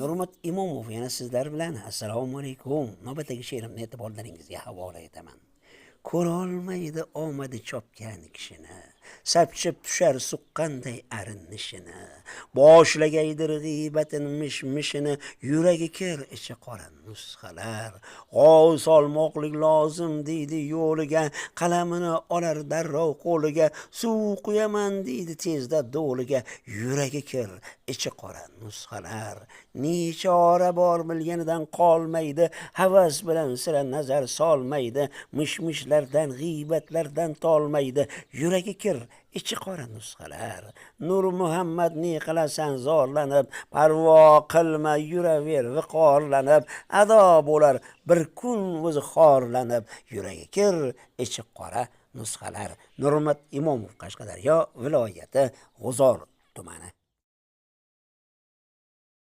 Nurmat Imomov yana sizlar bilan. Assalomu alaykum. Navbatdagi she'rimni e'tiborlaringizga havola etaman. Ko'rolmaydi omadi chopgan kishini, sapchib tushar suqqanday arin nishini, boshlagaydir g'iybatin mish-mishini, yuragi kir, ichi qora nusxalar. G'ov solmoqlik lozim deydi yo'liga, qalamini olar darrov qo'liga, suv quyaman deydi tezda do'liga, yuragi kir, ichi qora nusxalar. Nechora bor bilganidan qolmaydi, havas bilan sira nazar solmaydi, mish-mishlardan, g'iybatlardan tolmaydi, yuragi kir, ichi qora nusxalar. Nur Muhammad, ne qilasan zorlanib, parvo qilma, yuraver viqorlanib, ado bo'lar bir kun o'zi xorlanib, yuragi kir, ichi qora nusxalar. Nurmat Imomov, Qashqadaryo viloyati, G'uzor tumani.